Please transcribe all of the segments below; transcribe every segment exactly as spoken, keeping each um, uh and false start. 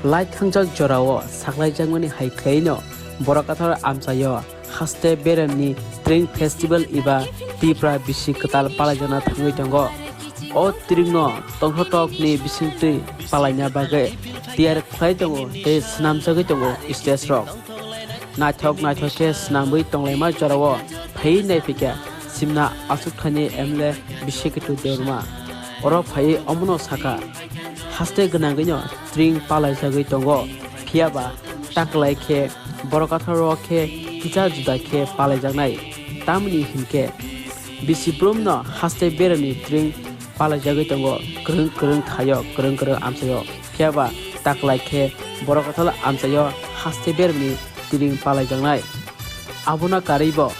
Lai thangjak jorao saklaijakmani hai khwlaino Borok Kathar amchaio haste beremni Tring Festival eba Tipra bisi kwtal palaijakna thangwi tongo. O tringno tongthokni bisingtwi palaina bagwi tiyar khlai tongo tei swnamjagwi tongo stage rok. Naithok naithok khe swnamwi tonglaima jorao phaiwi naiphikha simna achukthani M L A Bisiketu Debbarma. Oro phaiwi omono sakha, haste gwnangwino tring palaijagwi tongo, phiyaba taklai khe Borok Katharo khe kisa juda khe palaijaknai. Tamni hinkhe bisi brumno haste beremni tring palaijagwi tongo, kwrwng kwrwng thaio, kwrwng kwrwng amchaio. Phiyaba taklai khe Borok Kathar amchaio haste beremni tring palaijaknai. Abono karwibo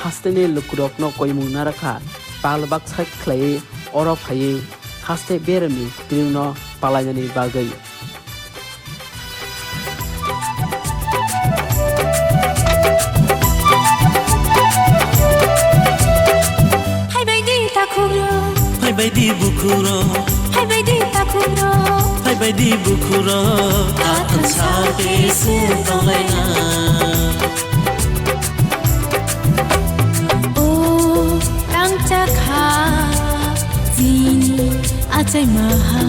hasteni lukurokno koimung narakha, pal baksa khlaiwi oro phaiwi haste beremni tringno palainani bagwi. Phaibai di takhukrok. Phaibai di bukhurok. Phaibai di takhukrok. Phaibai di bukhurok. Athang sa tei se tonglaina. O rangchakha chini achai maha.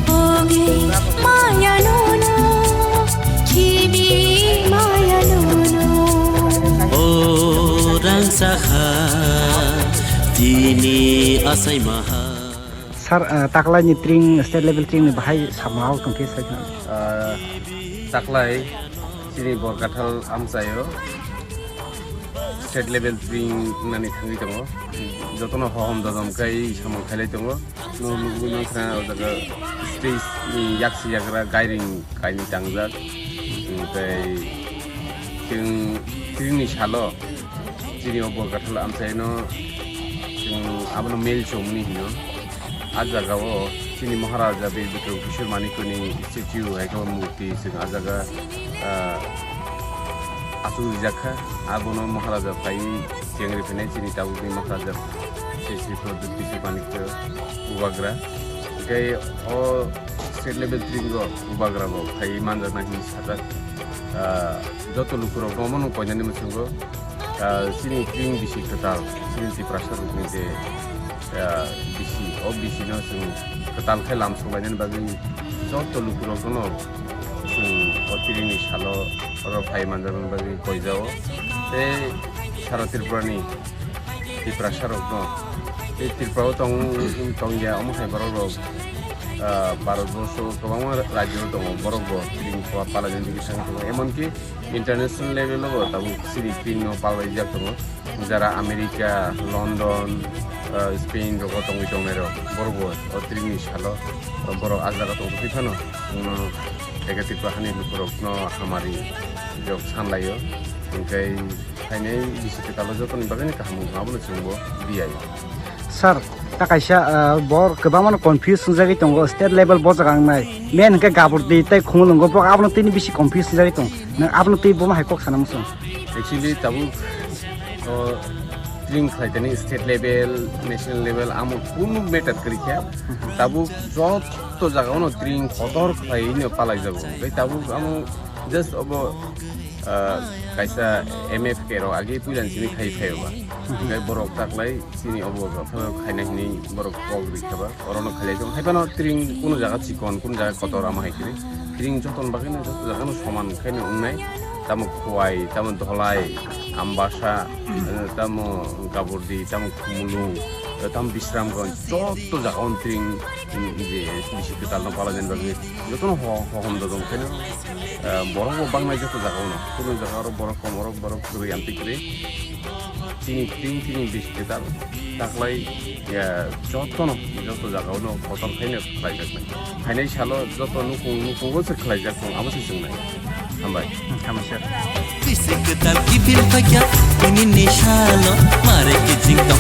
Ogi maya nono, khibi maya nono. O rangchakha chini achai maha. Sir, uh, taklaini tring, state level tring ni bahai samao tongkhe sai khna. Ah, taklai chini Borkathal amchaio state level tring nani thangwi tongo. Jotono hohom dodom kai samung khailai tongo. No nugwi mankha o jaga stage ni yaksi yagra gairing kainwi tangjak. Tei chwng tringni salo chini o Borkathal amchaino chwng abono mel chomni hino. A jagao chini Maharaja Bir Bikram Kishore Manikni statue hai khe murti chwng a jaga, ah, achukjak kha. Abono Maharaja phai chengri phainai chini tabukni Maharaja Shri Shri Pradyut Kishore Manikya Bubagra. Tei o state level tringo Bubagra bo phai manjaknai hinwi sajak. Ah, joto lukurok omono koinani mwchungo, ah, chini tring bisi kwtal, chini Tiprasa rokni je, ah, bisi, o bisino chwng kwtal khe lamsok lainani bagwi joto lukurokno chwng o tringni salo oro phai manjaknani bagwi koijao. Tei sara Tripurani Tiprasa rokno. Tei Tripura o tong, tongya omo hai borok rok, ah, Bharat borsho kwbangma rajyo o tongo, borok bo tring pa-, palaini bagwi thangwi tongo. Emonki international level o bo tabuk chini tring no palai jak tongo. Jara America, London, ah, Spain rogo tongwi tongnai rok, borok bo o tring ni salo borok a jaga tongtokwi phano, chwngno eke Tripura hani lukurok no hamari jok sanlaio. Hwnkhe Phainai bisi kwtalo jotoni bagwino kaham wngkha, abono chwngbo biyai. Sir, ta kaisa, ah, bor kwbangmano confuse wngjagwi tongo, state level bo jaga wngnai. Main hwnkhe Gabordi tei Khumulwngo, bo abono tini bisi confuse wngjagwi tongo. Nwng abono twi bono hai kok sana muchung? Actually, tabuk, o, tring khlaitani state level, national level, amo kunu matter kwrwi kha. Tabuk joto jagao no tring kotor khlaiwi no palaijago. Tei tabuk amo just obo ah, kaisa M F K rok agi puila ni simi khai phaio ba. Hwnkhe borok taklai chini obo khaina hinwi borok kok ri kha ba. Orono khailai tong. Haiphano tring kuno jaga chikon, kuno jaga kotor ama hai kwrwi. Tring joton bagwino joto jagano soman khaino wngnai. Tamo Khowai, tamo Dholai, Ambasa, eh, tamo Gabordi, tamo Khumulwng, eh, tamo Bisramganj, joto jaga on tring, mm, je bisi kwtal no pala jani bagwi. Jotono ho-, hohom dodom khaino, eh, borok bo bangnai joto jaga ono. Kunu jaga oro borok kom, oro borok kwrwi amtwi kwrwi. Chini tring tini bisi kwtal taklai, eh, jotono, joto jaga ono kotor khaino khlaijaknai. Phainai salo joto nukung, nukungo se khlaijak tong, abo se chwngnai. Hambai. Hambai sir. Bisi kwtal kiphil paikha, tini ni salo, mare kijing tong